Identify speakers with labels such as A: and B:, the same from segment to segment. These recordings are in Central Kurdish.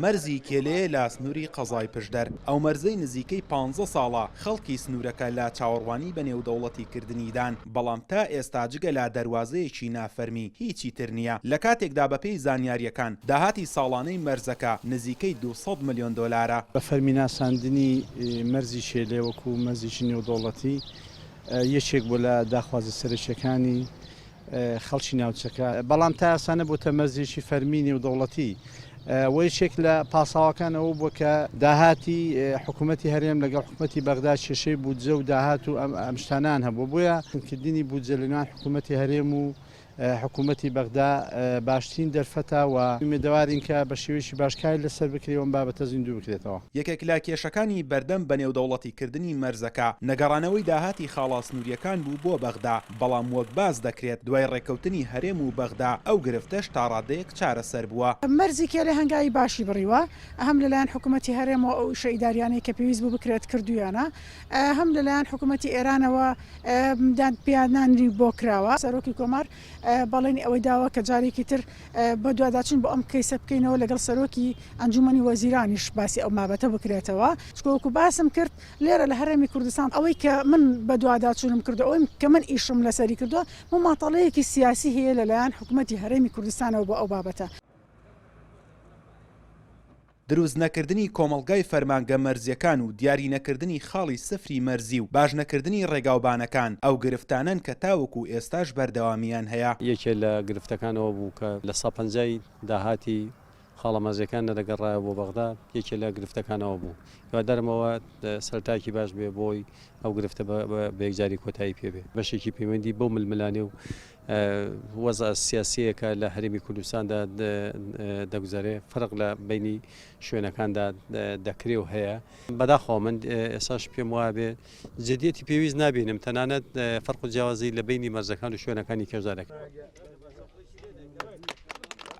A: مەرزی کێلێ لە سنووری قەزای پشدەر، ئەو مەرزەی نزیکەی پانزە ساڵە خەڵکی سنوورەکە لە چاوەڕوانی بەنێودەوڵەتیکردنیدان، بەڵام تا ئێستا جگە لە دەروازەیەکی نافەرمی هیچی تر نییە، لە کاتێکدا بەپێی زانیارییەکان داهاتی ساڵانەی مەرزەکە نزیکەی 200 ملیۆن دۆلارە.
B: بە فەرمی ناساندنی مەرزی کێلێ وەکو مەرزێکی نێودەوڵەتی یەکێک بووە لە داخوازە سەرەکییەکانی خەڵکی ناوچەکە، بەڵام تا ئێستا نەبووتە مەرجێکی فەرمی نێودەوڵەتی و یەکێک لە پاساوەکان ئەوە بووە کە داهاتی حکوومەتی هەرێم لەگەڵ حکوومەتی بەغدا کێشەی بودجە و داهات و ئەم شتانەیان هەبووە، بۆیە کردنی بودجە لە نێوان حکوومەتی هەرێم و حکوومەتی بەغدا باشترین دەرفەتە و ئومێدەوارین کە بە شێوەیەکی باش کاری لەسەر بکرێ و ئەم بابەتە زیندوو بکرێتەوە.
A: یەکێک لە کێشەکانی بەردەم بەنێودەوڵەتیکردنی مەرزەکە، نەگەڕانەوەی داهاتی خاڵە سنوورییەکان بوو بۆ بەغدا، بەڵام وەک باس دەکرێت دوای ڕێککەوتنی هەرێم و بەغدا ئەو گرفتەش تاڕادەیەک چارەسەر بووە.
C: مەرزی کێلێ هەنگاوی باشی بڕیوە، هەم لەلایەن حکوومەتی هەرێمەوە ئەو ئیشە ئیداریانەی کە پێویست بوو بکرێت کردوویانە، هەم لەلایەن حکوومەتی ئێرانەوە دانپیانانی بۆ کراوە. سەرۆکی کۆمار بەڵێنی ئەوەی داوە کە جارێکی تر بەدواداچوون بۆ ئەم کەیسە بکەینەوە، لەگەڵ سەرۆکی ئەنجوومەنی وەزیرانیش باسی ئەو بابەتە بکرێتەوە، چونکە وەکو باسم کرد لێرە لە هەرێمی کوردستان ئەوەی کە من بەدواداچوونم کردووە، ئەوەی کە من ئیشم لەسەری کردووە، مماتەڵەیەکی سیاسی هەیە لەلایەن حکوومەتی هەرێمی کوردستانەوە بۆ ئەو بابەتە.
A: دروست نەکردنی کۆمەڵگای فەرمانگە مەرزیەکان و دیاری نەکردنی خاڵی سفری مەرزی و باش نەکردنی ڕێگاوبانەکان ئەو گرفتانەن کە تاوەکو ئێستاش بەردەوامییان هەیە.
D: یەکێ لە گرفتەکان ئەوە بوو کە لە سە پەنجای داهاتی خاڵە مەرزیەکان نەدەگەڕایەوە بۆ بەغدا، یەکێ لە گرفتەکان ئەوە بوو. هیوادارم ئەوە سەرەتایەکی باش بێ بۆی ئەو گرفتە بە یەکجاری کۆتایی پێ بێ. بەشێکی پەیوەندی بەو ململانێ و وەزع سیاسییە کە لە هەرێمی کوردستاندا دەگوزەرێ، فەرق لە بەینی شوێنەکاندا دەکرێ و هەیە. بەداخەوە من ئێستاش پێم وابێ جدیەتی پێویست نابینم، تەنانەت فەرق و جیاوازی لە بەینی مەرزەکان و شوێنەکانی کەشدا دەکرێ.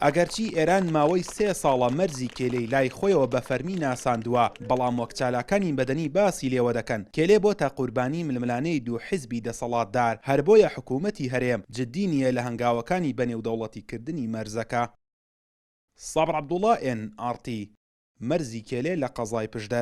A: ئەگەرچی ئێران ماوەی سێ ساڵە مەرزی کێلێی لای خۆیەوە بە فەرمی ناساندووە، بەڵام وەک چالاکانی مەدەنی باسی لێوە دەکەن، کێلێ بۆتە قوربانی ململانێی دوو حیزبی دەسەڵاتدار، هەر بۆیە حکوومەتی هەرێم جدی نییە لە هەنگاوەکانی بەنێودەوڵەتیکردنی مەرزەکە. سابر عەبدوڵا، ئێن ئاڕ تی، مەرزی کێلێ لە قەزای پشدەر.